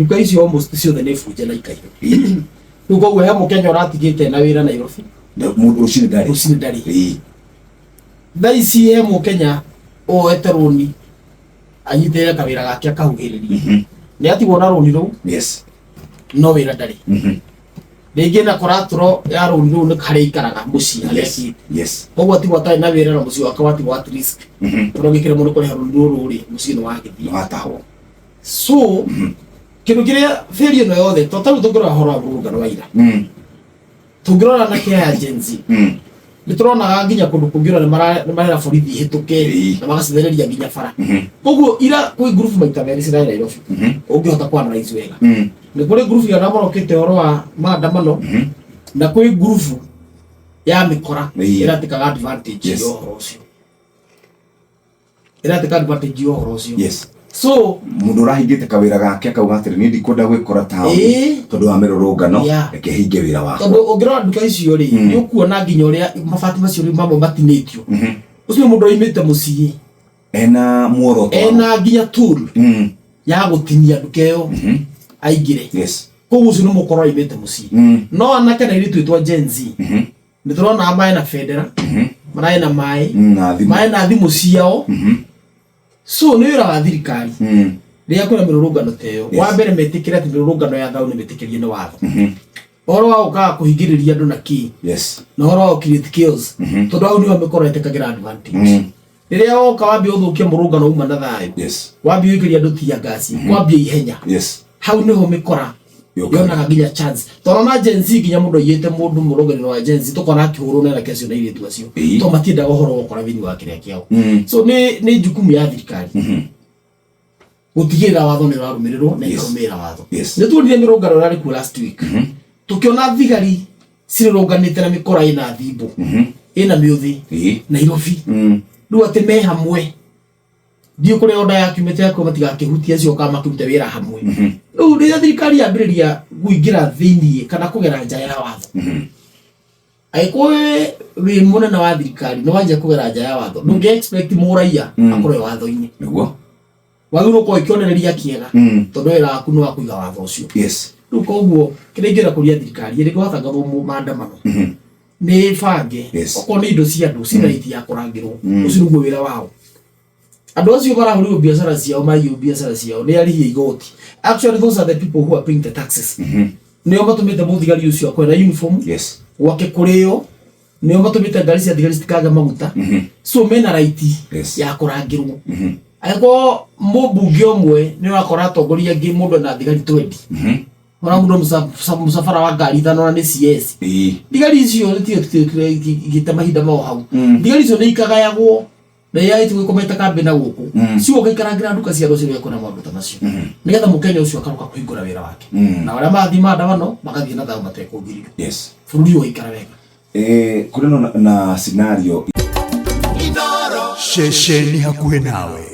Nduka icio almost ciothe nĩ bunje na ikaiywo. Rĩu koguo he Mũkenya ũratigĩte na wĩra Nairobi. Na mũndũ rũcinĩ ndarĩ. Rũcinĩ ndarĩ. Ĩĩ. Thaa ici he Mũkenya woete rũni anyitĩrĩre kawĩra gake akahugĩrĩrie. Nĩ atigwo na rũni rũu no wĩra ndarĩ. Rĩngĩ na collateral ya rũni rũu nĩ harĩa aikaraga mũciĩ harĩa akĩte. Koguo atigwo atarĩ na wĩra na mũciĩ wake watigwo at risk. Tondũ angĩkĩremwo nĩ kũrĩha rũni rũrũ rĩ, mũciĩ nĩ wagĩthiĩ. Nĩ watahwo. So kĩndũ kĩrĩa bĩri ĩno yothe to tarĩu tũngĩrora ũhoro wa mũrũrũngano wa ira. Tũngĩrora na kĩa ya Gen Z. Nĩ tũronaga nginya kũndũ kũngĩ ona nĩ marera borithi ihĩtũke na magacithereria nginya bara. Koguo ira kwĩ ngurubu maita merĩ cirarĩ Nairobi. Ũngĩhota kũ analyze wega. Nĩ kũrĩ ngurubu ya arĩa marokĩte ũhoro wa maandamano na kwĩ ngurubu ya mĩkora ĩratĩkaga advantage ya ũhoro ũcio. Ĩratĩka advantage ya ũhoro ũcio. So Mũndũ ũrahingĩte kawĩra gake akauga atĩrĩ, niĩ ndikwenda gwĩkora taũni tondũ wa mĩrũrũngano, reke hinge wĩra wakwa. Tondũ ũngĩrora nduka icio rĩ, nĩ ũkuona nginya ũrĩa mabati macio rĩu mamwe matinĩtio. Ũcio nĩ mũndũ oimĩte mũciĩ ena muoroto wa- ena nginya tool ya gũtinia nduka ĩyo aingĩre. Koguo ũcio nĩ mũkora oimĩte mũciĩ. No anake na airĩtu twa Gen Z nĩ tũrona maĩ na bendera, maraĩ na maĩ, Na thimũ. Maĩ na thimũ ciao. So nĩ wĩra wa thirikari rĩrĩa kwĩna mĩrũrũngano ta ĩyo, wa mbere metĩkĩre atĩ mĩrũrũngano ya thayũ nĩ mĩtĩkĩrie nĩ watho. Ũhoro wa gũkaga kũhingĩrĩria andũ na kĩ na ũhoro wa create chaos, tondũ hau nĩho mĩkora ĩtĩkagĩra advantage. Rĩrĩa woka wambia ũthũkia mũrũngano uma na thayũ, wambia ũikĩria andũ tear gas, kwambia ihenya, hau nĩho mĩkora Yũkaga. Yonaga nginya chance, tondũ na Gen Z nginya mũndũ aiyĩte mũndũ mũrũngano wa Gen Z tũkona akĩhũrwo nĩ anake acio na airĩtu acio, tondũ matiendaga ũhoro wa ũkora thĩinĩ wa kĩrĩa kĩao. So nĩ jukumu ya thirikari gũtigĩrĩra watho nĩ ũrarũmĩrĩrwo na ĩkarũmĩrĩra watho. Nĩ tuonire mĩrũngano ĩrarĩ kuo last week, tũkĩona thigari cirũrũnganĩte na mĩkora ĩna thimbo ĩna mĩũthĩ Nairobi. Rĩu atĩ me hamwe, ndiũ kũrĩa onda yakiumĩte yakuo matigakĩhutie acio kana makĩrute wĩra hamwe. Rĩu rĩrĩa thirikari yambĩrĩria kũingĩra thĩiniĩ kana kũgera nja ya watho, angĩkorwo wĩ mũnene wa thirikari nĩ wanjia kũgera nja ya watho, ndũngĩ expect mũraia akorwo e watho-inĩ. Wagĩrĩirwo gũkorwo wĩ kĩonereria kĩega, tondũ wĩra waku nĩ wa kũiga watho ũcio. Rĩu koguo kĩrĩa ingĩenda kũria thirikari ĩrĩa gwatangathwo maandamano, nĩ bange okorwo nĩ indo cia andũ cina right ya kũrangĩrwo. Ũcio nĩguo wĩra wao. Andũ acio marahũrirwo biacara ciao, maiywo biacara ciao, nĩ arĩhi a igoti. Actually, those are the people who are paying the taxes. Nĩo matũmĩte mũthigari ũcio akorwo na uniform, gwake kũrĩo, nĩo matũmĩte ngari cia thigari citikage maguta. So mena right ya kũrangĩrwo. Angĩkorwo mũmbunge ũmwe nĩ ũrakora atongoria angĩ, mũndũ ena thigari 20, ona mũndũ mũcabara wa ngari ithano na nĩ CS, thigari icio igĩte mahinda mao hau. Thigari icio nĩ ikagayagwo na ya ĩtigũkomete kambĩ na gũkũ, cigoka ikarangĩra nduka cia andũ acio rĩrĩa kwĩna maũndũ ta macio, nĩgetha Mũkenya ũcio akaroka kũhingũra wĩra wake, na arĩa marathiĩ maandamano magathiĩ na thayũ matekũgirio. Bũrũri ũgaikara wega. Eh, kũrĩ na scenario Ceceni hakuhĩ nawe.